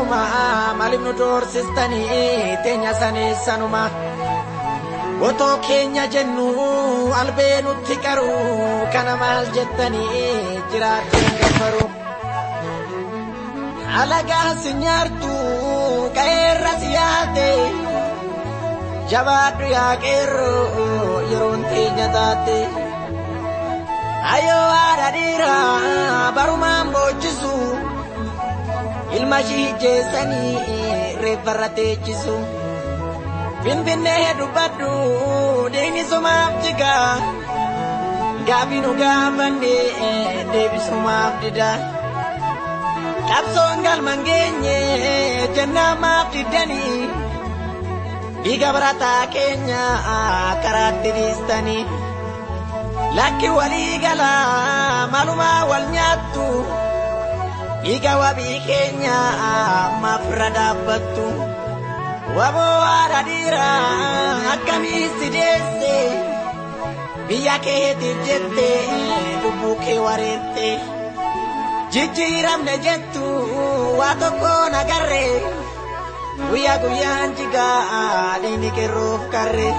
Tokkuma maaliif nu doorsistanii teenya saneessanuma. Otoo keenya jennu albee nutti qaru kana maal jettanii jiraachuun gaffaru. Alagaa si nyaartu qeerra si yaate jabaadhu yaa qeerroo yeroon teenya taate. Ayoo haadha dhiiraa barumaan boochisu ilma ishii jeessanii reeffarra teechisu. Finfinnee dubbadhu dhiigni sumaaf jiga gaaffii nu gaafanne deebisumaaf dida. Qabsoon galma hin geenye jennaan maaf diddanii dhiiga barataa keenya karaatti dhiistanii. Lakki walii galaa maalumaa wal nyaattu dhiiga wabii keenya maaf irra dhaabbattu. Waboo haadha dhiiraa akkamii si deesse biyya keetiif jette lubbuu kee wareerte. Jijjiiramne jettu waa tokko nagarre guyyaa guyyaan jigaa dhiigni qeerroof karre.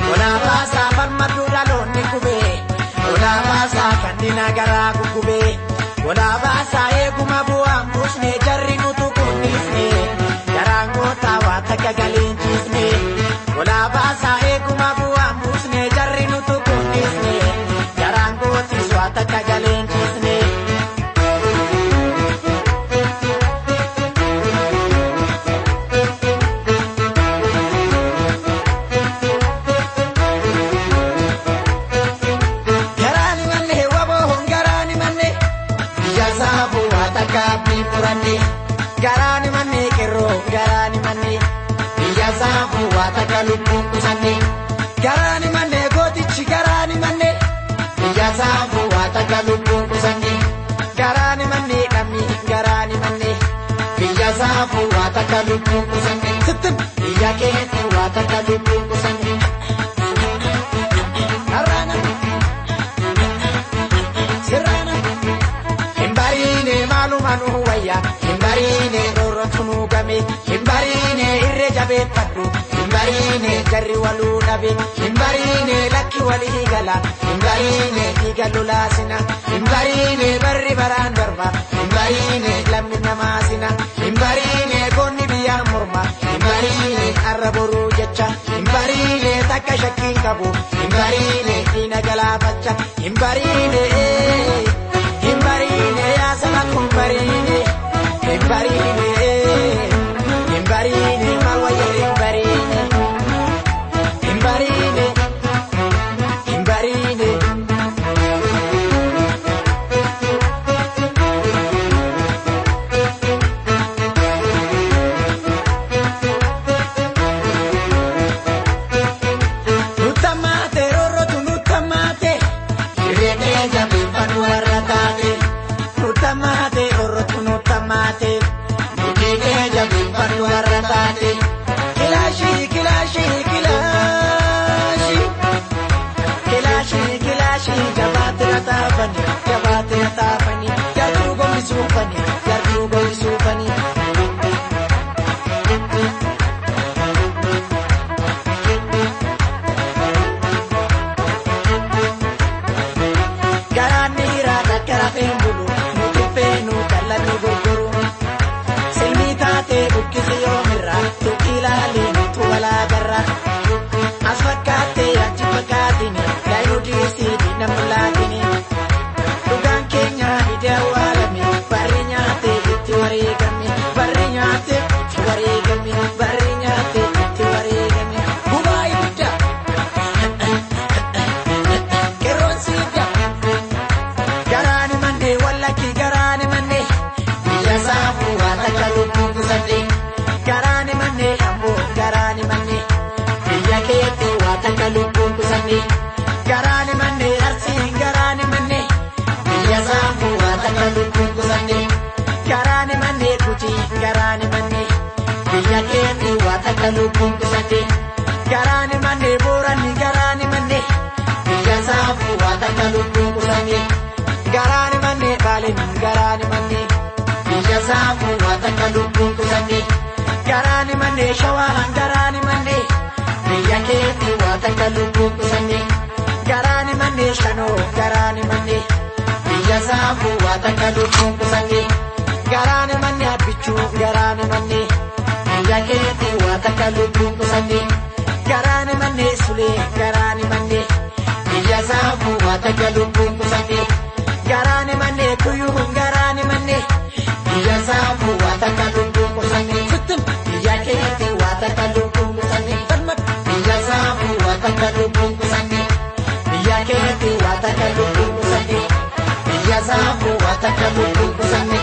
Lolaa baasaa falmaduu dhaloonni gubee lolaa baasaa kanneen agaraa gugubee lolaa baasaa eeguma bu'aan buusnee jarri nutu kunniisne garaan gootaa waa takka galeen ciisne lolaa baasaa eeguma bu'aan buusnee jarri nutu kunniisne garaan gootis waa takka galeen ciisne. Garaani manne qeerroo garaani manne biyya saafuu waa takka lubbuun qusanne garaani manne gootichi garaani manne biyya saafuu waa takka lubbuun qusanne garaani manne dhammi garaani manne biyya saafuu waa takka lubbuun qusanne sittin biyya keetti waa takka lubbuun qusanne. Karraana sirraana hin bariine maaluma nu wayya. Hin roorrotu nu game hin bariine irree jabeeffadhu hin bariine jarri waluu dhabe hin bariine lakki walii gala hin bariine dhiiga lolaasina hin bariine barri baraan darba hin bariine lammi namaasina hin bariine goonni biyyaa morma hin bariine arra boruu jecha hin bariine takka shakkiin qabu hin bariine diina galaafacha hin bariine hin bariine yaa saba kun bariine. Hin bariine, maal wayyaa hin bariine, hin bariine, hin bariine. Nuttamaate roorrootu nuttamaate, hirree keenya biifadhu warra taate. Nuttamaate roorrootu nuttamaate. Kilaashii kilaashii kilaashii kilaashii kilaashii jabaatee taafani jabaatee taafani jartuu gombisuufani jartuu gombisuufani. Garaan dhiiraa takka rafeen bulu nuti feenu kallanni gurguru. Silmii taatee buqqisi yoomirraa tukki ilaalii nutu walaagarra. As fakkaattee achi fakkaatini laayinuu dhiisii diina mul'aatini. qusanne. Garaani manne Arsiin garaani manne biyya saafuu waa takka lubbuun qusanne. Garaani manne Gujii garaani manne biyya keetti waa takka lubbuun qusanne. Garaani manne Booranni garaani manne biyya saafuu waa takka lubbuun qusanne. Garaani manne Baaleen garaani manne biyya saafuu waa takka lubbuun qusanne. Garaani manne Shawaan garaani manne biyya keetti waa takka lubbuun qusanne. Garaani manne Shanoo garaani manne biyya saafuu waa takka lubbuun qusanne. Garaani manne Abbichuu garaani manne biyya keetti waa takka lubbuun qusanne. Garaani manne Sulee garaani manne biyya saafuu waa takka lubbuun qusanne. Garaani manne Kuyyuu garaani manne biyya saafuu waa takka lubbuun qusanne. Sittin biyya keetti waa takka lubbuun qusanne. Biyya saafuu waa takka lubbuun qusanne. Biyya keetti waa takka lubbuun qusanne. Biyya saafuu waa takka lubbuun qusanne.